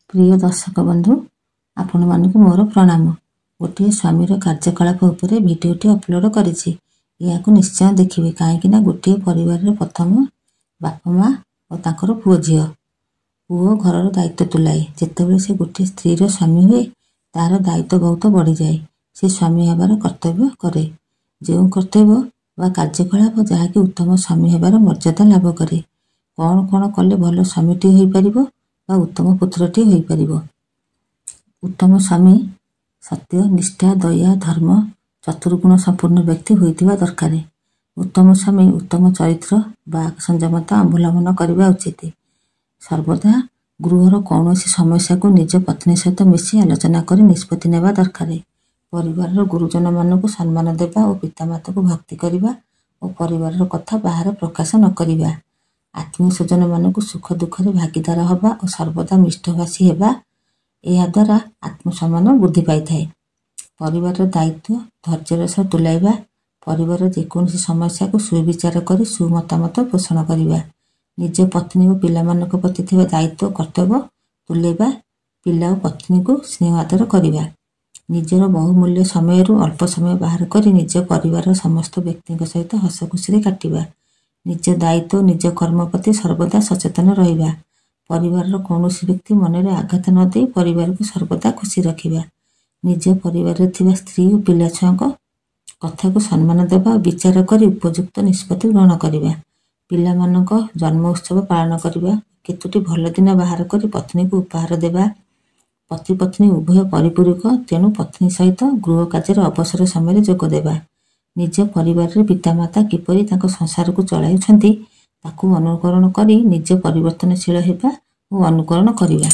ପ୍ରିୟ ଦର୍ଶକ ବନ୍ଧୁ, ଆପଣମାନଙ୍କୁ ମୋର ପ୍ରଣାମ। ଗୋଟିଏ ସ୍ୱାମୀର କାର୍ଯ୍ୟକଳାପ ଉପରେ ଭିଡ଼ିଓଟି ଅପଲୋଡ଼ କରିଛି, ଏହାକୁ ନିଶ୍ଚୟ ଦେଖିବେ। କାହିଁକିନା ଗୋଟିଏ ପରିବାରରେ ପ୍ରଥମ ବାପା ମା ଓ ତାଙ୍କର ପୁଅ ଝିଅ। ପୁଅ ଘରର ଦାୟିତ୍ୱ ତୁଲାଏ। ଯେତେବେଳେ ସେ ଗୋଟିଏ ସ୍ତ୍ରୀର ସ୍ୱାମୀ ହୁଏ, ତାର ଦାୟିତ୍ୱ ବହୁତ ବଢ଼ିଯାଏ। ସେ ସ୍ୱାମୀ ହେବାର କର୍ତ୍ତବ୍ୟ କରେ, ଯେଉଁ କର୍ତ୍ତବ୍ୟ ବା କାର୍ଯ୍ୟକଳାପ ଯାହାକି ଉତ୍ତମ ସ୍ୱାମୀ ହେବାର ମର୍ଯ୍ୟାଦା ଲାଭ କରେ। କ'ଣ କ'ଣ କଲେ ଭଲ ସ୍ୱାମୀଟିଏ ହୋଇପାରିବ ବା ଉତ୍ତମ ପୁତ୍ରଟିଏ ହୋଇପାରିବ? ଉତ୍ତମ ସ୍ୱାମୀ ସତ୍ୟ, ନିଷ୍ଠା, ଦୟା, ଧର୍ମ, ଚତୁର୍ଗୁଣ ସମ୍ପୂର୍ଣ୍ଣ ବ୍ୟକ୍ତି ହୋଇଥିବା ଦରକାର। ଉତ୍ତମ ସ୍ୱାମୀ ଉତ୍ତମ ଚରିତ୍ର, ବାକ୍ ସଂଯମତା ଅବଲମ୍ବନ କରିବା ଉଚିତ। ସର୍ବଦା ଗୃହର କୌଣସି ସମସ୍ୟାକୁ ନିଜ ପତ୍ନୀ ସହିତ ମିଶି ଆଲୋଚନା କରି ନିଷ୍ପତ୍ତି ନେବା ଦରକାର। ପରିବାରର ଗୁରୁଜନମାନଙ୍କୁ ସମ୍ମାନ ଦେବା ଓ ପିତାମାତାକୁ ଭକ୍ତି କରିବା ଓ ପରିବାରର କଥା ବାହାରେ ପ୍ରକାଶ ନ କରିବା। ଆତ୍ମୀୟ ସ୍ୱଜନମାନଙ୍କୁ ସୁଖ ଦୁଃଖରେ ଭାଗିଦାର ହେବା ଓ ସର୍ବଦା ମିଷ୍ଟଭାଷୀ ହେବା, ଏହାଦ୍ୱାରା ଆତ୍ମସମ୍ମାନ ବୃଦ୍ଧି ପାଇଥାଏ। ପରିବାରର ଦାୟିତ୍ୱ ଧୈର୍ଯ୍ୟର ସହ ତୁଲାଇବା, ପରିବାରର ଯେକୌଣସି ସମସ୍ୟାକୁ ସୁବିଚାର କରି ସୁମତାମତ ପୋଷଣ କରିବା, ନିଜ ପତ୍ନୀ ଓ ପିଲାମାନଙ୍କ ପ୍ରତି ଥିବା ଦାୟିତ୍ୱ କର୍ତ୍ତବ୍ୟ ତୁଲାଇବା, ପିଲା ଓ ପତ୍ନୀକୁ ସ୍ନେହ ଆଦର କରିବା, ନିଜର ବହୁମୂଲ୍ୟ ସମୟରୁ ଅଳ୍ପ ସମୟ ବାହାର କରି ନିଜ ପରିବାରର ସମସ୍ତ ବ୍ୟକ୍ତିଙ୍କ ସହିତ ହସ ଖୁସିରେ କାଟିବା, ନିଜ ଦାୟିତ୍ୱ ନିଜ କର୍ମ ପ୍ରତି ସର୍ବଦା ସଚେତନ ରହିବା, ପରିବାରର କୌଣସି ବ୍ୟକ୍ତି ମନରେ ଆଘାତ ନ ଦେଇ ପରିବାରକୁ ସର୍ବଦା ଖୁସି ରଖିବା, ନିଜ ପରିବାରରେ ଥିବା ସ୍ତ୍ରୀ ଓ ପିଲାଛୁଆଙ୍କ କଥାକୁ ସମ୍ମାନ ଦେବା ଓ ବିଚାର କରି ଉପଯୁକ୍ତ ନିଷ୍ପତ୍ତି ଗ୍ରହଣ କରିବା, ପିଲାମାନଙ୍କ ଜନ୍ମ ଉତ୍ସବ ପାଳନ କରିବା, କେତୋଟି ଭଲ ଦିନ ବାହାର କରି ପତ୍ନୀକୁ ଉପହାର ଦେବା। ପତି ପତ୍ନୀ ଉଭୟ ପରିପୂରକ, ତେଣୁ ପତ୍ନୀ ସହିତ ଗୃହ କାର୍ଯ୍ୟରେ ଅବସର ସମୟରେ ଯୋଗ ଦେବା, ନିଜ ପରିବାରରେ ପିତାମାତା କିପରି ତାଙ୍କ ସଂସାରକୁ ଚଳାଉଛନ୍ତି ତାକୁ ଅନୁକରଣ କରି ନିଜେ ପରିବର୍ତ୍ତନଶୀଳ ହେବା ଓ ଅନୁକରଣ କରିବା।